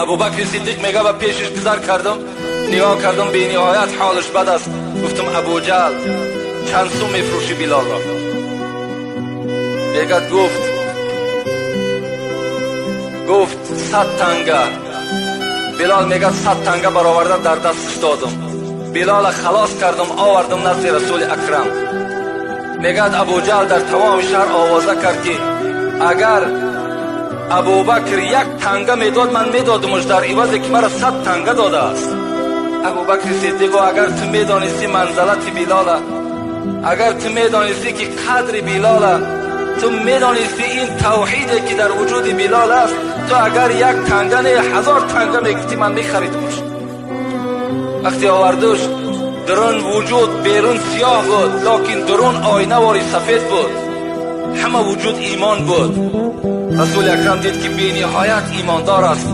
Абубакри Сиддиқ мега, ба пешаш гузар кардам, нигоҳ кардам, бениҳоят ҳолаш бад аст. Гуфтам: «Абуҷаҳл, чанд сум мефурӯшӣ Билолро?» Мегад, гуфт: «100 танга». Билол, мегад, 100 танга бароварда дар дасташ додам. Билола халос кардам, овардам назди Расули Акрам. Мегад, Абуҷаҳл дар тамоми шаҳр овоза кард, ки агар Абубакр як танга медод, ман медодумаш дар ивазе ки мара 100 танга додааст. Абубакри Сиддиқо, агар ту медонистӣ манзалати Билола, агар ту медонистӣ, ки қадри Билола, ту медонистӣ ин тавҳиде, ки дар вуҷуди Билол аст, ту агар як танга не, 1000 танга мегуфтӣ, ман мехаридумаш. Вақте овардуш, дурун вуҷуд берун сиёҳ буд, локин дурун оинавори сафед буд, ҳама вуҷуд имон буд. Расули Акрам дид, ки бениҳоят имондор аст.